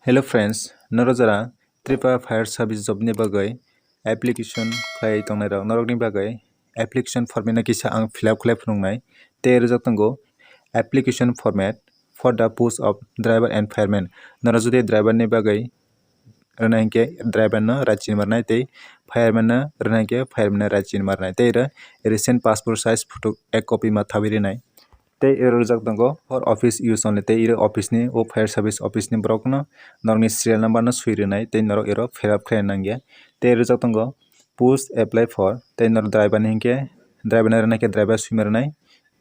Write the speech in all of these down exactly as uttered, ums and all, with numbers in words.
Hello friends, norok jora Tripura Fire Service job ni bagwi application khlai tongnai rok, norok ni bagwi application form no kisa ang fill up khlai phunuknai. Tei rwjak tongo application format for the post of driver and fireman. Norok jodi driver ni bagwi rwna hinkhe driver no right chini marnai, tei fireman no rwna hinkhe fireman no right chini marnai. Tei oro recent passport size photo ek copy ma thawi rwnai. Tei oro rijak tongo for office use only, tei oro office ni o fire service office ni borok no norok ni serial number no swi rwnai, tei norok oro fill up khlai nangya. Tei rijak tongo post apply for, tei norok driver ni hinkhe driver no rwnai khe driver swi ma rwnai,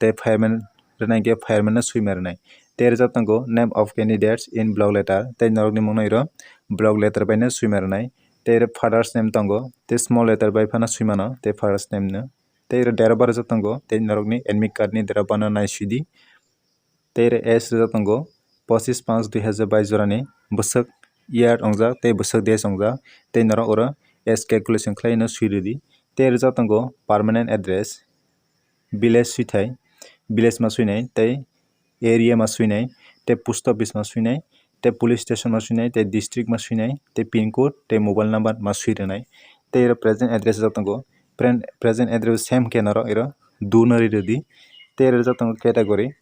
tei fireman rwnai khe fireman no swi ma rwnai. Tei rijak tongo name of candidates in block letter, tei norok ni mung no oro block letter bai no swi ma rwnai. Tei oro father's name tongo, tei small letter bai phano swi mano tei father's name no. Tei oro date of birth rijak tongo, tei norokni admit card ni date of birth no nai sidi. Tei oro age rijak tongo, pochis panch dui hazar bais jorani bwswk year wngjak tei bwswk days wngjak, tei norok oro age calculation khlai no swi rwdi. Tei rijak tongo permanent address, village swithai, village ma swinai, tei area ma swinai, tei post office ma swinai, tei police station ma swinai, tei district ma swinai, tei pin code, tei mobile number ma swi rwnai. Tei oro present address rijak tongo, pre-, present address same khe norok oro duna ri rwdi. Tei oro rijak tongo category,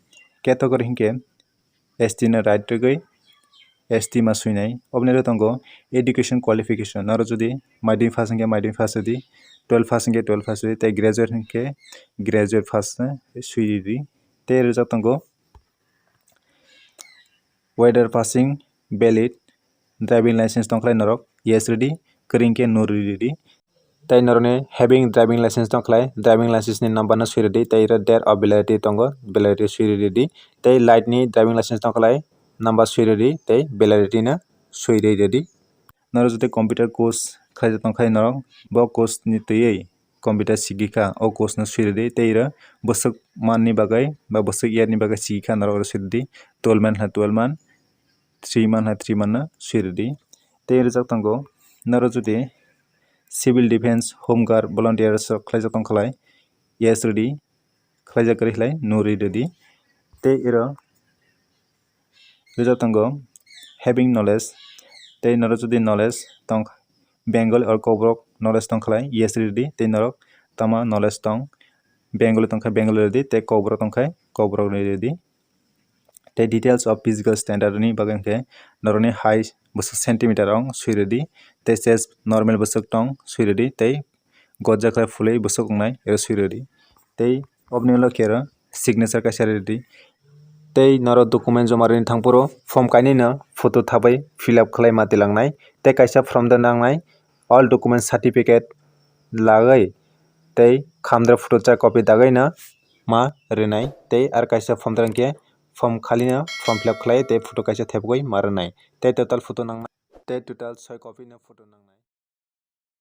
category hinkhe S T no right rwgwi S T ma swinai. Oboni oro tongo education qualification, norok jodi madhyamik pass hinkhe madhyamik pass rwdi, twelve pass hinkhe twelve pass rwdi, tei graduate hinkhe graduate pass no swi rwdi. Tei rijak tongo whether passing valid driving license tongkhlai norok yes rwdi, kwrwi hinkhe no rwdi. Tei norokni having driving license tongkhlai driving license ni number no swi rwdi, tei oro date of validity tongo, validity swi rwdi. Tei light ni driving license tongkhlai number swi rwdi, tei validity no swi rwdi. Norok jodi computer course khlai tongkhlai norok bo course ni twiwi computer sigikha, o course no swi rwdi. Tei oro bwswk manni bagwi ba bwswk year ni bagwi sigikha norok oro swi rwdi, twelve month ha twelve month, three month ha three month no swi rwdi. Tei rijak tongo, norok jodi civil defense, home guard, volunteers rok khlaijak tongkhlai yes rwdi, khlaijak kwrwi khlai no rwdi. Tei oro rijak tongo having knowledge, tei norok jodi knowledge tong, Bengali or Kokborok knowledge tongkhlai yes rwdi, tei norok tama knowledge tong, Bengali tongkha Bengali rwdi, tei Kokborok tongkha Kokborok rwdi. Tei details of physical standard ni bagwi hinkhe norokni height bwswk centimeter wng swi rwdi, tei chest normal bwswk tong swi rwdi, tei gojak khe phulwi bwswk wngnai ero swi rwdi. Tei oboni ulo khe oro signature kaisa rwdi. Tei norok document joma rwni thangphuru form kainwino photo thabwi fill up khlai ma tilangnai, tei kaisa form de nangnai, all document certificate lagwi tei khamdra photo cha copy dagwi no ma rwnai, tei ar kaisa form dwrang khe form khali no form fill up khlai tei photo kaisa thepgwi ma rwnai, tei total photo nangnai, tei total soi copy no photo nangnai.